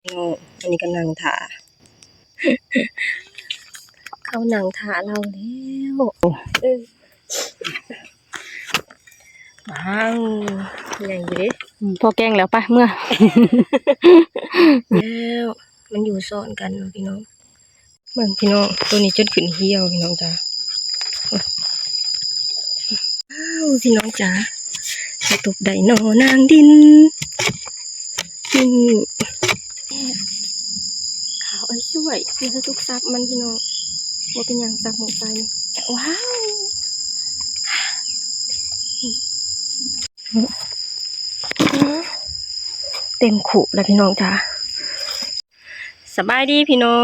ນ້ອງ ອັນນີ້ກໍນັ່ງຖ້າ ເຂົານັ່ງຖ້າລາວແລ້ວ. ວ້າວ ໃຫຍ່ຢູ່ເດ້. ອືມ ພໍແກງແລ້ວ ໄປເມືອ. ແລ້ວ ມັນຢູ່ຊ້ອນກັນເນາະພີ່ນ້ອງ. ເບິ່ງພີ່ນ້ອງ ໂຕນີ້ຈົນຂຶ້ນຫ່ຽວພີ່ນ້ອງຈ້າ. ວ້າວ ພີ່ນ້ອງຈ້າ ສາວຕຸກໄດ້ໜໍ່ນາງດິນ. ນີ້ ຂາວອ້າຍຊ່ວຍ ເປັນສາວຕຸກສັບມັນພີ່ນ້ອງ. ບໍ່ເປັນຫຍັງ ສັບໝົດໄປ. ວ້າວ ເຕັມຄຸແລ້ວພີ່ນ້ອງຈ້າ. ສະບາຍດີພີ່ນ້ອ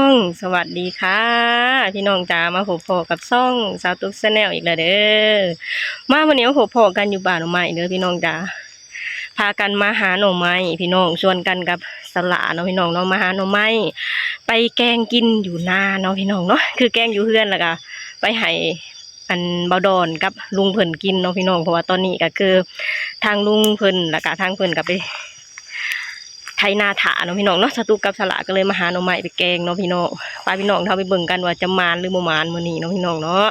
ງ ສະຫວັດດີຄ່ະພີ່ນ້ອງຈ້າ. ມາພົບພໍ້ກັບຊ່ອງສາວຕຸກ Channel ອີກແລ້ວເດີ. ມາມື້ນີ້ມາພົບພໍ້ກັນຢູ່ປ່າໜໍ່ໄມ້ເດີພີ່ນ້ອງຈ້າ. ພາກັນມາຫາໜໍ່ໄມ້ພີ່ນ້ອງ ຊວນກັນກັບສາວຫຼ້າເນາະພີ່ນ້ອງເນາະ ມາຫາໜໍ່ໄມ້ໄປແກງກິນຢູ່ນາເນາະພີ່ນ້ອງເນາະ. ຄືແກງຢູ່ເຮືອນ ແລ້ວກະໄປໃຫ້ອັນບ່າວດອນກັບລຸງເພິ່ນກິນເນາະພີ່ນ້ອງ. ເພາະວ່າຕອນນີ້ກະຄືທາງລຸງເພິ່ນ ແລ້ວກະທາງເພິ່ນກະໄປ ໄຖນາຖ້າເນາະພີ່ນ້ອງເນາະ. ສາວຕຸກກັບສາວຫຼ້າກໍເລີຍມາຫາໜໍ່ໄມ້ໄປແກງເນາະພີ່ນ້ອງ. ພາພີ່ນ້ອງເຮົາໄປເບິ່ງກັນວ່າຈະໝານຫຼືບໍ່ໝານມື້ນີ້ເນາະພີ່ນ້ອງເນາະ.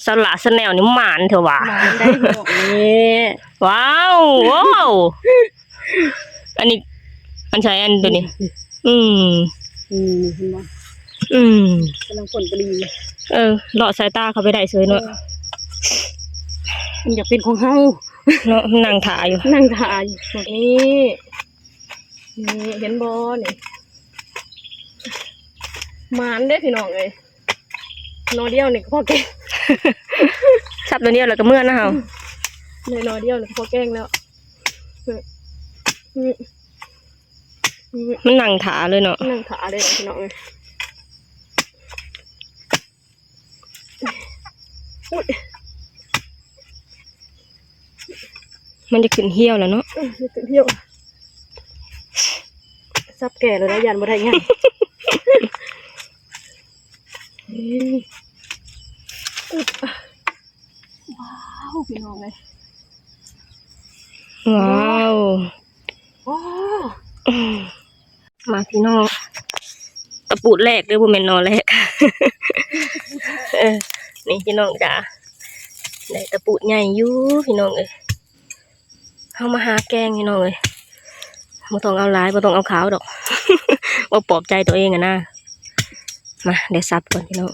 ສາວຫຼ້າ Channel ນີ້ໝານແທ້ຫວາ. ໝານໄດ້ພີ່ນ້ອງນີ້. ວ້າວ ວ້າວ ອັນນີ້ ອັນໃສ ອັນໂຕນີ້. ອືມ ອືມ ເຫັນບໍ່? ອືມ ກຳລັງຝົນກໍດີ. ເອີ ເລາະສາຍຕາເຂົາໄປໄດ້ເສີຍເນາະ. ເອີ ມັນຢາກເປັນຂອງເຮົາ. ເນາະ ນັ່ງຖ້າຢູ່ ນັ່ງຖ້າຢູ່. ນີ້ ນີ້ ເຫັນບໍ່ນີ້? ໝານເດ້ພີ່ນ້ອງເອີຍ ໜໍ່ດຽວນີ້ກໍພໍແກງ. ສັບໜໍ່ດຽວແລ້ວກໍເມືອນະເຮົາ. ອືມ ໜໍ່ດຽວນີ້ກໍພໍແກງແລ້ວ. ອືມ ອືມ ມັນນັ່ງຖ້າເລີຍເນາະ ນັ່ງຖ້າເລີຍພີ່ນ້ອງເອີຍ. ອຸ້ຍ ມັນຈະຂຶ້ນຫ່ຽວແລ້ວເນາະ. ອືມ ມັນຂຶ້ນຫ່ຽວ ສັບແກ່ແລ້ວ ຢ້ານບໍ່ໄດ້ຫຍັງ. ອືມ ອຶບ ວ້າວ ພີ່ນ້ອງເອີຍ ວ້າວ ວ້າວ. ມາພີ່ນ້ອງ ຕະປູດແລກເດີ ບໍ່ແມ່ນໜໍ່ແລກ. ເອີ ນີ້ພີ່ນ້ອງຈ້າ ໄດ້ຕະປູດໃຫຍ່ຢູ່ພີ່ນ້ອງເອີຍ. ເຮົາມາຫາແກງພີ່ນ້ອງເອີຍ ບໍ່ຕ້ອງເອົາຫຼາຍ ບໍ່ຕ້ອງເອົາຂາວດອກ ເວົ້າປອບໃຈຕົວເອງຫັ້ນນາ. ມາ ໄດ້ສັບກ່ອນພີ່ນ້ອງ.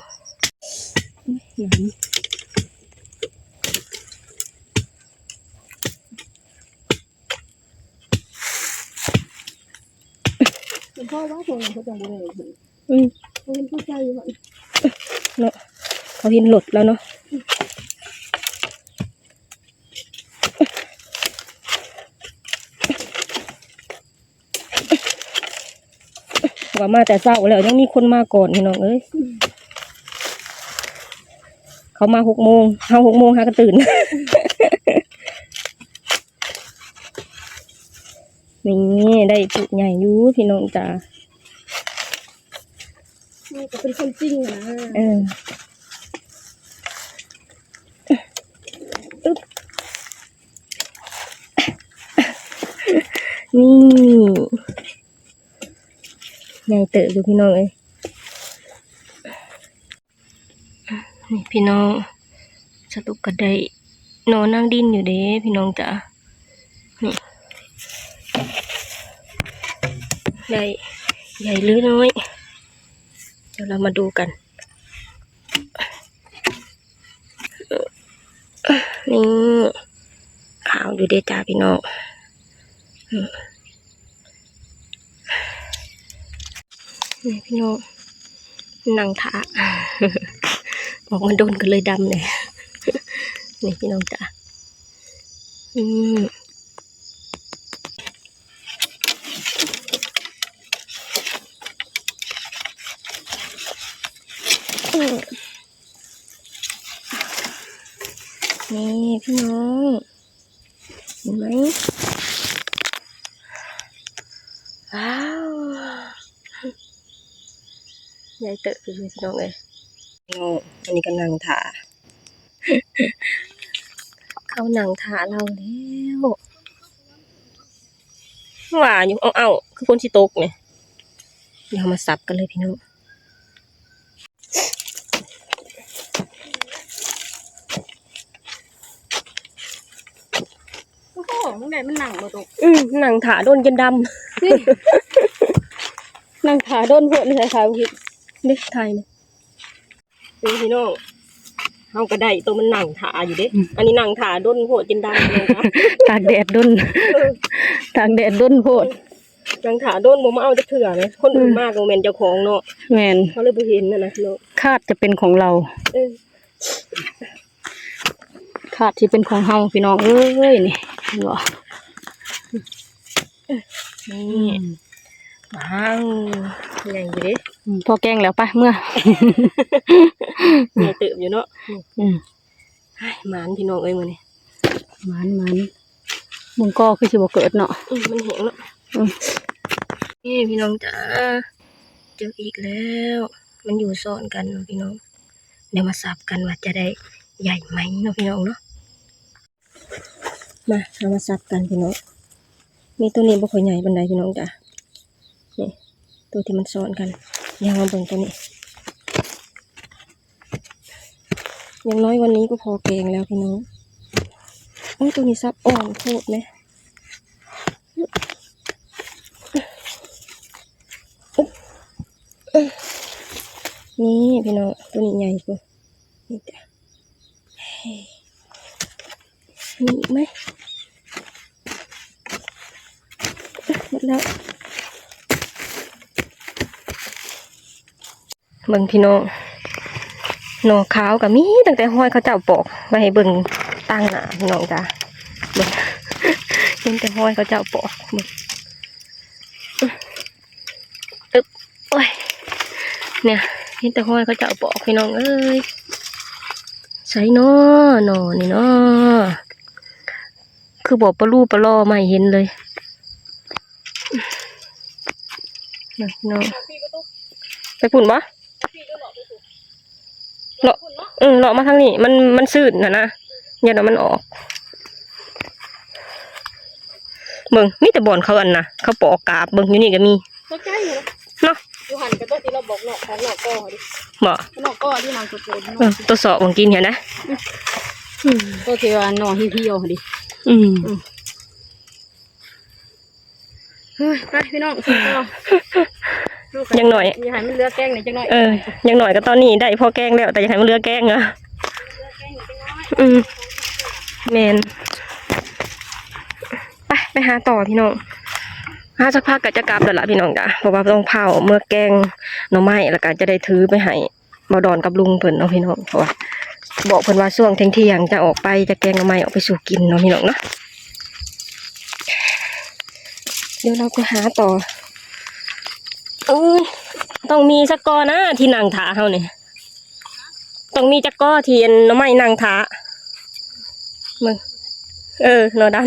ເຫັນພໍ່ວ່າພວກນັ້ນເຂົາເຈົ້າບໍ່ໄດ້ເຫັນ ອືມ ເຂົາເຫັນຜູ້ຊາຍຢູ່ຫັ້ນເນາະ ເຂົາເຫັນລົດແລ້ວເນາະ. ວ່າມາແຕ່ເຊົ້າແລ້ວ ຍັງມີຄົນມາກ່ອນພີ່ນ້ອງເອີຍ. ເຂົາມາຫົກໂມງ ເຮົາຫົກໂມງຫາກໍຕື່ນ. ນີ້ ໄດ້ປູດໃຫຍ່ຢູ່ພີ່ນ້ອງຈ້າ. ມັນກໍເປັນຄວາມຈິງນະ. ເອີ ອຶບ ນີ້ ໃຫຍ່ເຕີບຢູ່ພີ່ນ້ອງເອີຍ. ນີ້ພີ່ນ້ອງ ສະຕຸກກໍໄດ້ໜໍ່ນາງດິນຢູ່ເດ້ພີ່ນ້ອງຈ້າ. ນີ້ ໄດ້ໃຫຍ່ຫຼືນ້ອຍ ດຽວເຮົາມາດູກັນ. ນີ້ ຂາວຢູ່ເດ້ຈ້າພີ່ນ້ອງ. ນີ້ພີ່ນ້ອງ ນັ່ງຖ້າ ອອກມາດົນກໍເລີຍດຳແດ່. ນີ້ພີ່ນ້ອງຈ້າ ອືມ ນີ້ພີ່ນ້ອງ ເຫັນໄໝ? ວ້າວ ໃຫຍ່ເຕີບຢູ່ພີ່ນ້ອງເອີຍ. ນ້ອງ ອັນນີ້ກໍນັ່ງຖ້າ ເຂົານັ່ງຖ້າລາວແລ້ວ. ວ່າຢູ່ ເອົ້າໆ ຄືຝົນຊິຕົກນີ້. ດຽວເຮົາມາສັບກັນເລີຍພີ່ນ້ອງ. ໂອ້ໂຫ ມັນໄດ້ ມັນນັ່ງບໍ່ຕົກ. ອືມ ນັ່ງຖ້າດົນຈົນດຳ. ນັ່ງຖ້າດົນໂພດ ໃສ່ຂາວຜິດເດ້ ຖ່າຍນີ້. ນີ້ພີ່ນ້ອງ ເຮົາກໍໄດ້ໂຕມັນນັ່ງຖ້າຢູ່ເດ້. ອືມ ອັນນີ້ນັ່ງຖ້າດົນໂພດຈົນດຳ. ຕາກແດດດົນ ເອີ ຕາກແດດດົນໂພດ. ນັ່ງຖ້າດົນ ບໍ່ມາເອົາຈັກເທື່ອນະ. ຄົນອື່ນ ອືມ ມາກໍບໍ່ແມ່ນເຈົ້າຂອງເນາະ. ແມ່ນ ເຮົາເລີຍບໍ່ເຫັນຫັ້ນນະພີ່ນ້ອງ. ຄາດຈະເປັນຂອງເຮົາ. ເອີ ຄາດຊິເປັນຂອງເຮົາພີ່ນ້ອງເອີຍ. ນີ້ເຫັນບໍ່? ນີ້ ອືມ ວ້າວ ໃຫຍ່ຢູ່ເດ້. ອືມ ພໍແກງແລ້ວ ໄປເມືອ. ໃຫຍ່ເຕີບຢູ່ເນາະ. ອືມ ຫາຍ ໝານພີ່ນ້ອງເອີຍມື້ນີ້. ໝານ ໝານ ເບິ່ງກໍຄືຊິບໍ່ເກີດເນາະ. ອືມ ມັນແຫ້ງເນາະ. ອືມ ນີ້ພີ່ນ້ອງຈ້າ ເຈີອີກແລ້ວ. ມັນຢູ່ຊ້ອນກັນເນາະພີ່ນ້ອງ. ດຽວມາສັບກັນວ່າຈະໄດ້ໃຫຍ່ໄໝເນາະພີ່ນ້ອງເນາະ. ມາ ເຮົາມາສັບກັນພີ່ນ້ອງ. ນີ້ ໂຕນີ້ບໍ່ຄ່ອຍໃຫຍ່ປານໃດພີ່ນ້ອງຈ້າ. ນີ້ ໂຕທີ່ມັນຊ້ອນກັນ. ດຽວເຮົາມາເບິ່ງໂຕນີ້. ຢ່າງໜ້ອຍວັນນີ້ກໍພໍແກງແລ້ວພີ່ນ້ອງ. ໂອ້ຍ ໂຕນີ້ສັບອ່ອນໂພດແມະ. ອຶບ ນີ້ພີ່ນ້ອງ ໂຕນີ້ໃຫຍ່ກວ່ານີ້ຈ້ະ. ມີອີກໄໝ? ໝົດແລ້ວ. ເບິ່ງພີ່ນ້ອງ ໜໍ່ຂາວກໍມີ ຕັ້ງແຕ່ຮອຍເຂົາເຈົ້າປອກໄວ້ໃຫ້ເບິ່ງຕາງໜ້າພີ່ນ້ອງຈ້າ. ເບິ່ງ ເຫັນແຕ່ຮອຍເຂົາເຈົ້າປອກ ເບິ່ງ ອຶບ ໂອ້ຍ ເນຍ ເຫັນແຕ່ຮອຍເຂົາເຈົ້າປອກພີ່ນ້ອງເອີຍ. ໃສນໍ ໜໍ່ນີ້ນໍ? ຄືບໍ່ປະລູປະລໍມາໃຫ້ເຫັນເລີຍ. ເນາະ ໄປພຸ້ນບໍ່? ເລາະ ເອີ ເລາະມາທາງນີ້ ມັນ ມັນຊືນຫັ້ນນະ ຢ້ານວ່າມັນອອກ. ເບິ່ງ ມີແຕ່ບ່ອນເຂົາອັນນະ ເຂົາປອກກາບ ເບິ່ງ ຢູ່ນີ້ກໍມີ ຕົກໃຈຢູ່ເນາະ. ເນາະ ຢູ່ຫັ້ນກໍຕົວທີ່ເຮົາບອກເນາະ ຂອງນອກກໍຫັ້ນເດ ບໍ່? ນອກກໍທີ່ມັນໂຕໆ ເອີ ຕົວຊອກຂອງກິນຫັ້ນນະ. ອືມ ຕົວທີ່ວ່າໜໍ່ຮຽວໆຫັ້ນເດ. ອືມ ອືມ ເຮີ້ຍ ໄປພີ່ນ້ອງ ສູ້ຕໍ່. ຢ່າງໜ້ອຍ ຢ່າໃຫ້ມັນເຫຼືອແກງນີ້ຈັກໜ້ອຍ. ເອີ ຢ່າງໜ້ອຍກໍຕອນນີ້ໄດ້ພໍແກງແລ້ວ ແຕ່ຢ່າໃຫ້ມັນເຫຼືອແກງເນາະ. ອືມ ແມ່ນ. ໄປ ໄປຫາຕໍ່ພີ່ນ້ອງ. ຫາສັກພັກກໍຈະກັບແລ້ວລະພີ່ນ້ອງຈ້າ ເພາະວ່າຕ້ອງພ້າວເມືອແກງໜໍ່ໄມ້ ແລ້ວກໍຈະໄດ້ຖືໄປໃຫ້ ບໍ່ດອນກັບລຸງເພິ່ນເນາະພີ່ນ້ອງ ເພາະວ່າບອກເພິ່ນວ່າຊ່ວງທ່ຽງໆຈະອອກໄປ ຈະແກງໜໍ່ໄມ້ອອກໄປສູ່ກິນເນາະພີ່ນ້ອງເນາະ. ດຽວເຮົາກໍຫາຕໍ່. ເອີຍ ຕ້ອງມີຈັກກໍນະທີ່ນັ່ງຖ້າເຮົານີ້ ຕ້ອງມີຈັກກໍທີ່ອັນໜໍ່ໄມ້ນັ່ງຖ້າ. ເບິ່ງ ເອີ ໜໍ່ດຳ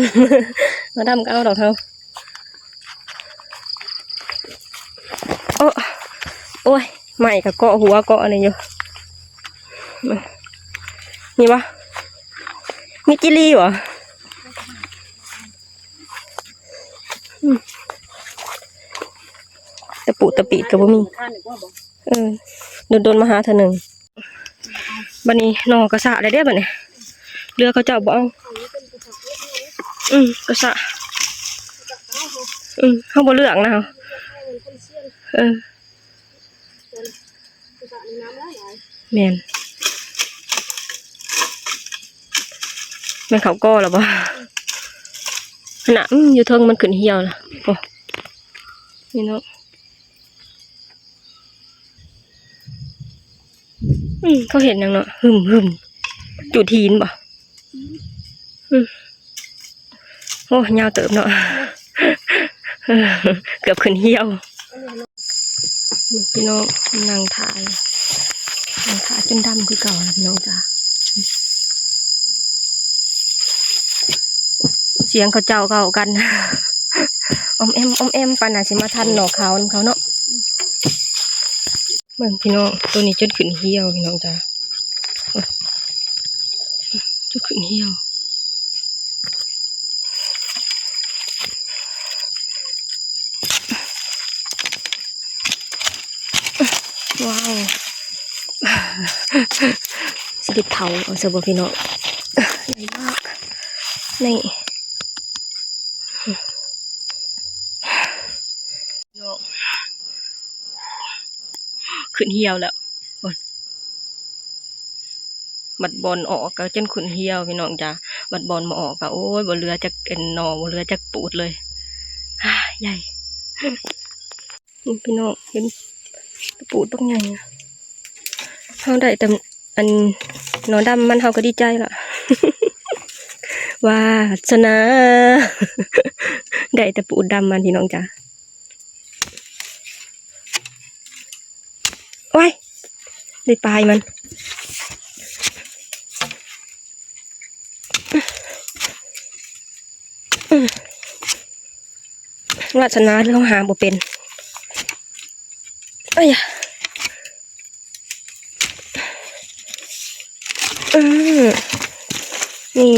ໜໍ່ດຳກໍເອົາດອກເຮົາ. ໂອ້ ໂອ້ຍ ໄມ້ກໍເກາະຫົວເກາະອັນນີ້ຢູ່. ນີ້ບໍ່? ມີຈີ່ຫຼີ່ບໍ່? ອືມ ຕະປູຕະປີດກໍບໍ່ມີ. ເອີ ດົນໆມາຫາເທື່ອໜຶ່ງ. ບັດນີ້ໜໍ່ກໍສະແລ້ວເດ້ບັດນີ້ ເຫຼືອເຂົາເຈົ້າບໍ່ເອົາ. ອືມ ກໍສະ ອືມ ເຮົາບໍ່ເລືອກນະ. ເອີ ແມ່ນ ແມ່ນເຂົາກໍແລ້ວບໍ່? ຫັ້ນນະ ອືມ ຢູ່ເທິງມັນຂຶ້ນຫ່ຽວລະ. ໂອ້ ນີ້ເນາະ. ອືມ ເຂົາເຮັດຫຍັງເນາະ? ຫຶມໆ ຈູດຫີນບໍ່? ອືມ ໂອ້ ຍາວເຕີບເນາະ. ເກືອບຂຶ້ນຫ່ຽວ. ພີ່ນ້ອງ ນັ່ງຖ້າ ນັ່ງຖ້າຈົນດຳຄືເກົ່າແລ້ວພີ່ນ້ອງຈ້າ. ສຽງເຂົາເຈົ້າເວົ້າກັນ ອ້ອມແອ້ມ ອ້ອມແອ້ມ ປານໜ້າຊິມາທັນໜໍ່ຂາວນຳເຂົາເນາະ. ເບິ່ງພີ່ນ້ອງ ໂຕນີ້ຈົນຂຶ້ນຫ່ຽວພີ່ນ້ອງຈ້າ ຈົນຂຶ້ນຫ່ຽວ. ວ້າວ ຊິໄດ້ເຜົາເອົາຊະບໍ່ພີ່ນ້ອງ ໃຫຍ່ມາກ ນີ້ ຂຶ້ນຫ່ຽວແລ້ວ ບັດບ່ອນອອກກໍຈົນຂຶ້ນຫ່ຽວພີ່ນ້ອງຈ້າ ບັດບ່ອນບໍ່ອອກກໍ ໂອ້ຍ ບໍ່ເຫຼືອຈັກອັນໜໍ່ ບໍ່ເຫຼືອຈັກປູດເລີຍ ອ້າ ໃຫຍ່ ນີ້ພີ່ນ້ອງ ເຫັນຕະປູດບັກໃຫຍ່ ເຮົາໄດ້ແຕ່ອັນໜໍ່ດຳມັນ ເຮົາກໍດີໃຈລະ ວາສະໜາ ໄດ້ແຕ່ປູດດຳມັນ ພີ່ນ້ອງຈ້າ. ໂອ້ຍ ໄດ້ປາຍມັນ ວາສະໜາເຮົາຫາບໍ່ເປັນ ເອີຍ ອືມ ນີ້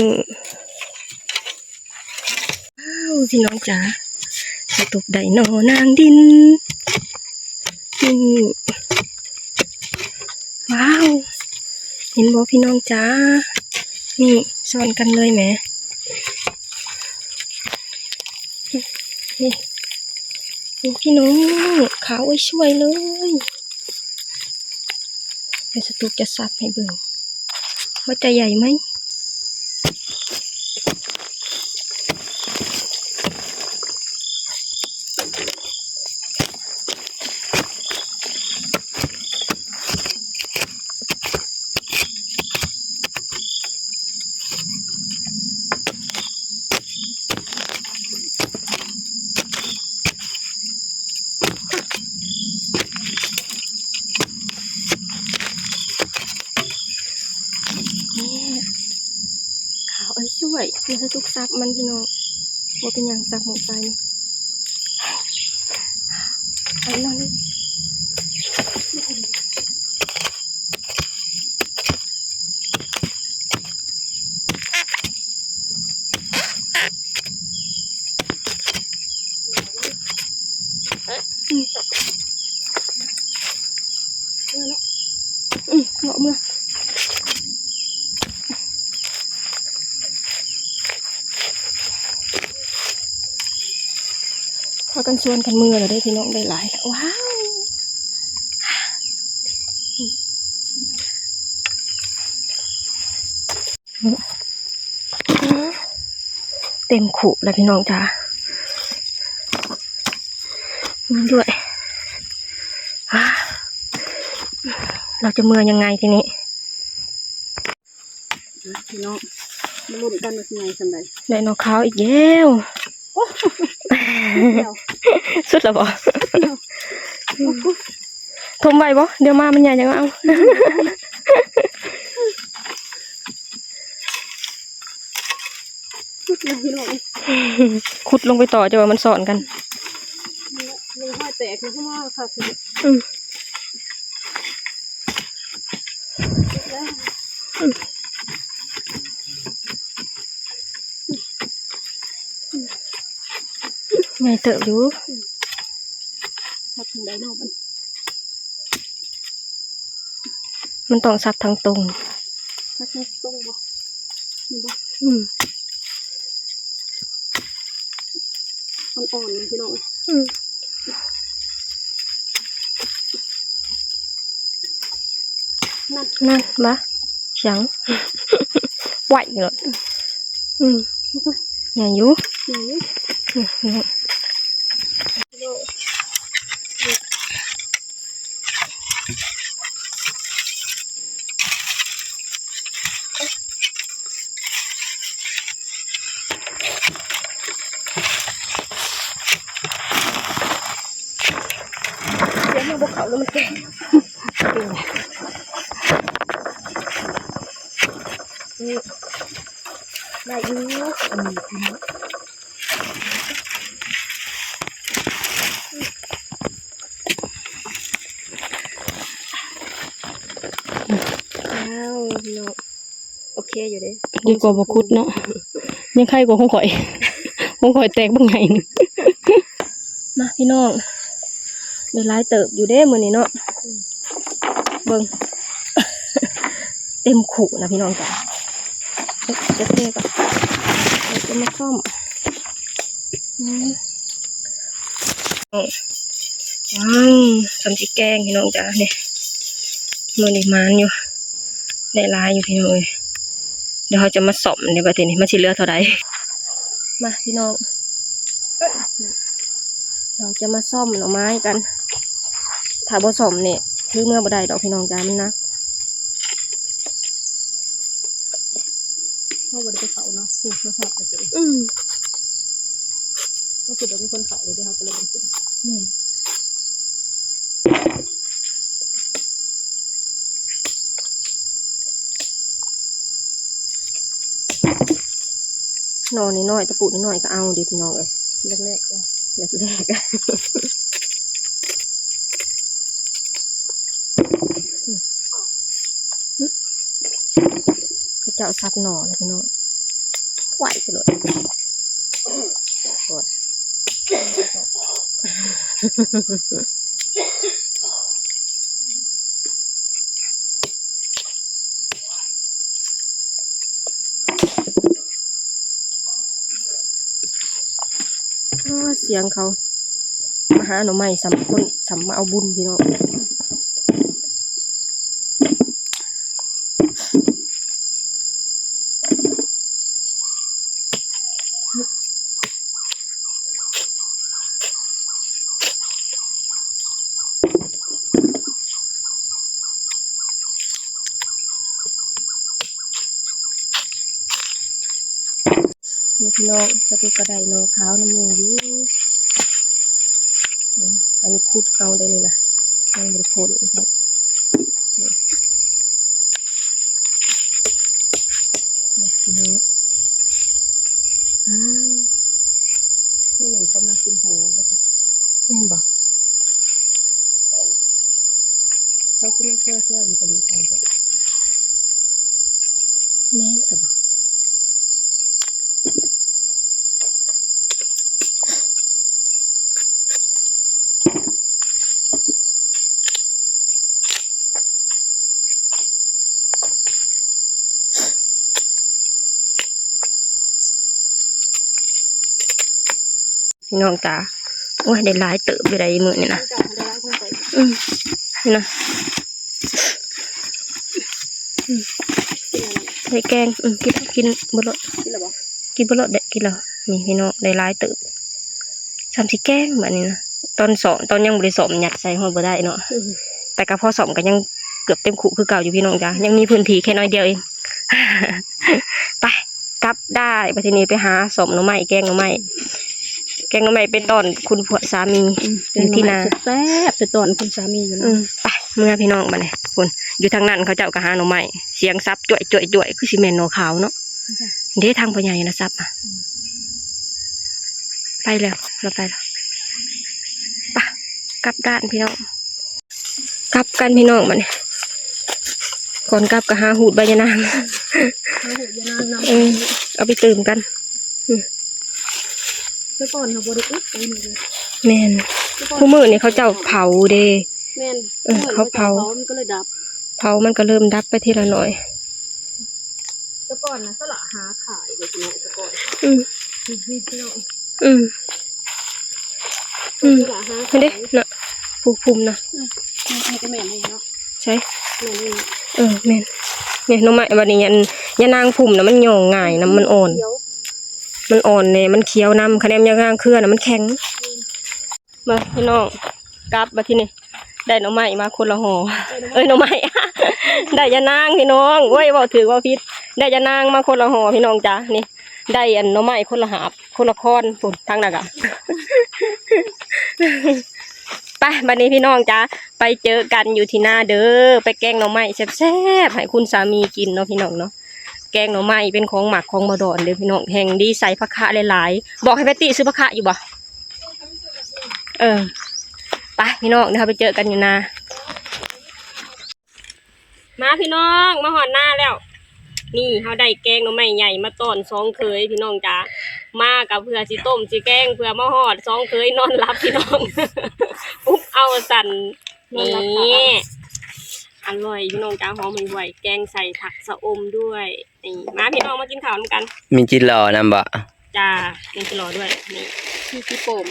ວ້າວ ພີ່ນ້ອງຈ໋າ ສະຕຸກໄດ້ໜໍ່ນາງດິນ ນີ້ ວ້າວ ເຫັນບໍ່ພີ່ນ້ອງຈ໋າ ນີ້ ຊ້ອນກັນເລີຍແໝ ນີ້ ນີ້ພີ່ນ້ອງ ຂາວອ້ວຍຊ່ວຍເລີຍ. ດຽວສະຕຸກຈະສັບໃຫ້ເບິ່ງວ່າຈະໃຫຍ່ໄໝ. ນີ້ ຂາວອ້ວຍຊ່ວຍ ດຽວສະຕຸກສັບມັນພີ່ນ້ອງ ບໍ່ເປັນຫຍັງ ສັບໝອງໄຊ ເອົາອີກໜ້ອຍໜຶ່ງ. ອືມ ເນາະ ເນາະ ເມືອ ພາກັນຊວນກັນເມືອແລ້ວເດ້ພີ່ນ້ອງ ໄດ້ຫຼາຍແລ້ວ ວ້າວ. ເຕັມຄຸແລ້ວພີ່ນ້ອງຈ໋າ ນີ້ດ້ວຍ ເຮົາຈະເມືອຍັງໄງທີນີ້ ພີ່ນ້ອງ ມາລຸ້ນກັນວ່າຊິໃຫຍ່ສ່ຳໃດ ໄດ້ໜໍ່ຂາວອີກແລ້ວ ໂອ້ ສຸດແລ້ວ ສຸດແລ້ວບໍ່? ຖົມໄວ້ບໍ່? ດຽວມາມັນໃຫຍ່ຈັ່ງເອົາ ຂຸດລົງໄປຕໍ່ ຈະວ່າມັນຊ້ອນກັນ ມີຮອຍແຕກຂຶ້ນມາຄັກ ອືມ ໃຫຍ່ເຕີບຢູ່ ອືມ ສັບທາງໃດເນາະບັດນີ້ ມັນຕ້ອງສັບທາງຕົງ ສັບທາງຕົງບໍ່? ນີ້ບໍ່? ອືມ ອ່ອນໆ ນີ້ພີ່ນ້ອງ ອືມ ນັ້ນ ນັ້ນ ບາ ຫຍັງ ໄຫວໂລດ ອືມ ໃຫຍ່ຢູ່ ໃຫຍ່ຢູ່ ອືມ ນີ້ ດຽວມັນບໍ່ເຂົ້າແລ້ວມັນແຕກ ເປັນຫຍັງ? ນີ້ ໄດ້ຢູ່ ອັນນີ້ພີ່ນ້ອງ ອ້າວ ພີ່ນ້ອງ ໂອເຄຢູ່ເດ້ ດີກວ່າບໍ່ຂຸດເນາະ ຍັງໄຄກວ່າຂອງຂ້ອຍ ຂອງຂ້ອຍແຕກບັກໃຫຍ່ໜຶ່ງ ມາພີ່ນ້ອງ ໄດ້ຫຼາຍເຕີບຢູ່ເດ້ມື້ນີ້ເນາະ ອືມ ເບິ່ງ ເຕັມຄຸນະພີ່ນ້ອງຈ້າ. ເຮັດຈັກແດ່ກໍເອົາມາສ້ອມ. ອືມ ວ້າວ ສ່ຳຊິແກງພີ່ນ້ອງຈ້າ. ນີ້ ມື້ນີ້ໝານຢູ່ ໄດ້ຫຼາຍຢູ່ພີ່ນ້ອງເອີຍ. ດຽວເຮົາຈະມາສ້ອມເດ້ ບັດທີນີ້ມັນຊິເຫຼືອເທົ່າໃດ. ມາພີ່ນ້ອງ ເຮົາຈະມາສ້ອມໜໍ່ໄມ້ກັນ. ຖ້າບໍ່ສ້ອມນີ້ ຖືເມືອບໍ່ໄດ້ດອກພີ່ນ້ອງຈ້າ ມັນໜັກ. ເຮົາບໍ່ໄດ້ໄປເຝົ້າເນາະ ຜູ້ໂທລະສັບກໍຄື ອືມ ເຮົາຄິດວ່າມີຄົນເຝົ້າຢູ່ເດ້ ເຮົາກໍເລີຍບໍ່ໄດ້ກິນ. ແມ່ນ. ໜໍ່ນ້ອຍໆ ຕະປູນ້ອຍໆ ກໍເອົາເດ້ພີ່ນ້ອງເອີຍ. ແລກໆ ແລກໆ ເຂົາເຈົ້າສັບໜໍ່ແລ້ວພີ່ນ້ອງ ໄວໂລດ. ໂອ້ ສຽງເຂົາມາຫາໜໍ່ໄມ້ ສ່ຳຄົນ ສ່ຳມາເອົາບຸນພີ່ນ້ອງ. ນີ້ພີ່ນ້ອງ ສະຕຸກກໍໄດ້ໜໍ່ຂາວນຳໝູ່ຢູ່. ອືມ ອັນນີ້ຂຸດເອົາໄດ້ນີ້ນະ ຍັງບໍ່ໄດ້ພົ້ນ. ນີ້ພີ່ນ້ອງ ອ້າວ ບໍ່ແມ່ນເຂົາມາກິນຫໍບໍ່? ແມ່ນບໍ່? ເຂົາຄືມາແຊວໆຢູ່ຕົງນີ້ກ່ອນເດ. ແມ່ນຊະບໍ? ພີ່ນ້ອງຈ້າ ໂອ້ຍ ໄດ້ຫຼາຍເຕີບຢູ່ໄດ໋ມື້ນີ້ນະ. ອືມ ນີ້ນະ ອືມ ໄດ້ແກງ ອືມ ກິນ ກິນເບິດໂລດ ກິນແລ້ວບໍ່? ກິນເບິດໂລດເດ້ ກິນແລ້ວ. ນີ້ພີ່ນ້ອງ ໄດ້ຫຼາຍເຕີບ ສ່ຳຊິແກງບາດນີ້ນະ. ຕອນຊ້ອມ ຕອນຍັງບໍ່ໄດ້ຊ້ອມ ຍັດໃສ່ຮອດບໍ່ໄດ້ເນາະ. ອືມ ແຕ່ກໍພໍຊ້ອມກໍຍັງເກືອບເຕັມຄຸຄືເກົ່າຢູ່ພີ່ນ້ອງຈ້າ ຍັງມີພື້ນທີ່ແຄ່ໜ້ອຍດຽວເອງ. ໄປ ກັບໄດ້ ບັດທີນີ້ໄປຫາສ້ອມໜໍ່ໄມ້ ແກງໜໍ່ໄມ້ ແກງໜໍ່ໄມ້ໄປຕ້ອນຄຸນຜົວສາມີ ອືມ ຢູ່ທີ່ນາ ແຊບໆ ໄປຕ້ອນຄຸນສາມີຢູ່ນາ. ອືມ ໄປ ເມືອພີ່ນ້ອງບັດນີ້. ພຸ້ນ ຢູ່ທາງນັ້ນເຂົາເຈົ້າກໍຫາໜໍ່ໄມ້ ສຽງສັບຈ້ວຍໆໆ ຄືຊິແມ່ນໜໍ່ຂາວເນາະ. ເດ້ ທາງພໍ່ໃຫຍ່ນະສັບ ອືມ ໄປແລ້ວ ລາວໄປແລ້ວ. ໄປ ກັບດ້ານພີ່ນ້ອງ. ກັບກັນພີ່ນ້ອງບັດນີ້ ກ່ອນກັບກໍຫາຫູດໃບຍານາງ ຫາຫູດຍານາງນຳ ເອີ ເອົາໄປຕື່ມກັນ. ອືມ ແຕ່ກ່ອນເຮົາບໍ່ໄດ້ອຸດໄປນີ້ເດ້. ແມ່ນ ແຕ່ກ່ອນ ຄູ່ມື້ນີ້ເຂົາເຈົ້າເຜົາເດ້. ແມ່ນ ເອີ ເຂົາເຜົາ ເຂົາເຜົາ ມັນກໍເລີຍດັບ ເຜົາມັນກໍເລີ່ມດັບໄປທີລະໜ້ອຍ. ແຕ່ກ່ອນນະ ສະຫຼະຫາຂາຍເດ້ພີ່ນ້ອງ ແຕ່ກ່ອນ. ອືມ ອືມ ອືມ ສະຫຼະຫາຂາຍ ເຫັນເດ້ເນາະ ພູ ພູມນະ. ອືມ ນີ້ກໍແມ່ນເດ້ເນາະ. ໃສ? ແມ່ນເດ້. ເອີ ແມ່ນ ນີ້ໜໍ່ໄມ້ ບັດນີ້ອັນ ຍານາງພຸ້ມນະ ມັນຫຍ້ອງງ່າຍນຳ ມັນອ່ອນ ມັນອ່ອນແດ່ ມັນຂຽວນຳ. ຄະແນນຍານາງເຄືອນະ ມັນແຂງ. ມາພີ່ນ້ອງ ກັບບັດທີນີ້ ໄດ້ໜໍ່ໄມ້ມາຄົນລະຫໍ່ ເອີຍ ໜໍ່ໄມ້ ໄດ້ຍານາງພີ່ນ້ອງ. ໂອ້ຍ ເວົ້າຖືກເວົ້າຜິດ ໄດ້ຍານາງມາຄົນລະຫໍ່ພີ່ນ້ອງຈ້າ. ນີ້ ໄດ້ອັນໜໍ່ໄມ້ຄົນລະຫາບ ຄົນລະຄອນພຸ້ນ ທາງນັ້ນກະ. ໄປ ບັດນີ້ພີ່ນ້ອງຈ້າ ໄປເຈີກັນຢູ່ທີ່ນາເດີ ໄປແກງໜໍ່ໄມ້ແຊບໆ ໃຫ້ຄຸນສາມີກິນເນາະພີ່ນ້ອງເນາະ. ແກງໜໍ່ໄມ້ເປັນຂອງມັກຂອງບ່າວດອນເດີພີ່ນ້ອງ ແຮ່ງດີໃສ່ຜັກຄະຫຼາຍໆ. ບອກໃຫ້ແພດຕີ້ຊື້ຜັກຄະຢູ່ບໍ່? ເອີ ໄປພີ່ນ້ອງ ດຽວເຮົາໄປເຈີກັນຢູ່ນາ. ມາພີ່ນ້ອງ ມາຮອດນາແລ້ວ. ນີ້ ເຮົາໄດ້ແກງໜໍ່ໄມ້ໃຫຍ່ມາຕ້ອນສອງເຂີຍພີ່ນ້ອງຈ້າ. ມາກໍເພື່ອຊິຕົ້ມຊິແກງ ເພື່ອມາຮອດສອງເຂີຍນອນຫຼັບພີ່ນ້ອງ ປຸກເອົາວ່າຊັ້ນ. ນອນຫຼັບ ນີ້ ຂາ ອະລ່ອຍ ພີ່ນ້ອງຈ້າ ຫອມຫ່ວຍໆ ແກງໃສ່ຜັກຊະອົມດ້ວຍ. ນີ້ ມາພີ່ນ້ອງມາກິນເຂົ້ານຳກັນ. ມີຈິດຫຼໍ່ນຳບໍ່? ຈ້າ ມີຈິດຫຼໍ່ດ້ວຍ. ນີ້ ມີຈິດໂປມ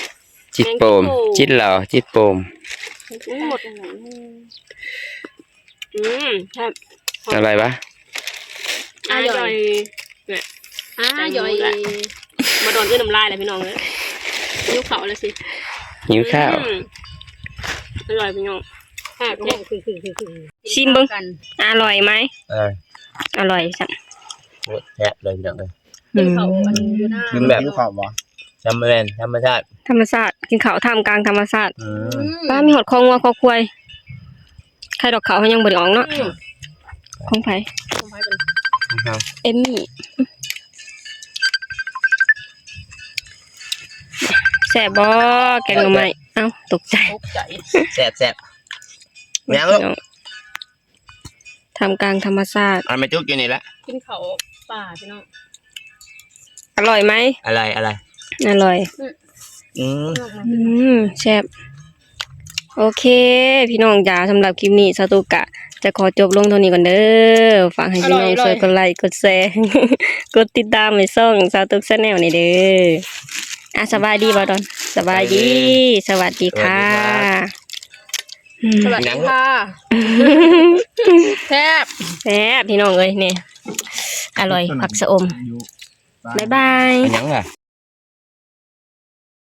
ຈິດໂປມ ແກງຈິດໂປມ ຈິດຫຼໍ່ ຈິດໂປມ. ອືມ ໝົດ ອືມ ແຊບ ອະລ່ອຍປະ? ອະລ່ອຍ ອະລ່ອຍ ແຊບ ອະລ່ອຍ. ບໍ່ດອນ ອື ນ້ຳລາຍແລ້ວພີ່ນ້ອງເອີຍ ຫິວເຂົ້າແລ້ວຊິ ຫິວເຂົ້າ. ອືມ ອະລ່ອຍພີ່ນ້ອງ ແຊບ ຊິມເບິ່ງ ອະລ່ອຍໄໝ? ເອີ ອະລ່ອຍຊັ້ນ ໂອ້ ແຊບເລີຍພີ່ນ້ອງເອີຍ. ອືມ ກິນແບບ ຫິວເຂົ້າບໍ່? ທຳມະ ທຳມະຊາດ ທຳມະຊາດ ກິນເຂົ້າທ່າມກາງທຳມະຊາດ. ອືມ ປ້າ ມີຮອດຄອງົວຄອຄວາຍ. ໄຂ່ດອກເຂົ້າເຮົາຍັງບໍ່ໄດ້ອອກເນາະ. ອືມ ຂອງໃຜ? ຂອງໃຜເປັນ? ຂອງເຮົາ ເອມມີ້. ແຊບບໍ່ ແກງໜໍ່ໄມ້? ເອົ້າ ຕົກໃຈ ຕົກໃຈ. ແຊບໆ ຍັງລູກ ທ່າມກາງທຳມະຊາດ. ເອົາແມ່ຈຸກຢູ່ນີ້ລະ ກິນເຂົ້າປ່າພີ່ນ້ອງ. ອະລ່ອຍໄໝ? ອະລ່ອຍ ອະລ່ອຍ ອະລ່ອຍ. ອືມ ອືມ ອືມ ແຊບ. ໂອເຄ ພີ່ນ້ອງຈ້າ ສຳລັບຄລິບນີ້ ສາວຕຸກກະຈະຂໍຈົບລົງເທົ່ານີ້ກ່ອນເດີ. ຝາກໃຫ້ພີ່ນ້ອງ ອະລ່ອຍ ອະລ່ອຍ ຊ່ວຍກົດໄລ ກົດແຊ ກົດຕິດຕາມໃຫ້ຊ່ອງສາວຕຸກ Channel ນີ້ເດີ. ອ່ະ ສະບາຍດີບໍ່ດອນ? ສະບາຍດີ ສະບາຍດີ ສະຫວັດດີຄ່ະ ສະຫວັດດີຄ່ະ. ອືມ ສະຫວັດດີຄ່ະ. ແຊບ ແຊບ ພີ່ນ້ອງເອີຍ ນີ້ ອະລ່ອຍ ຜັກຊະອົມ. ບາຍບາຍ ເປັນຫຍັງລະ?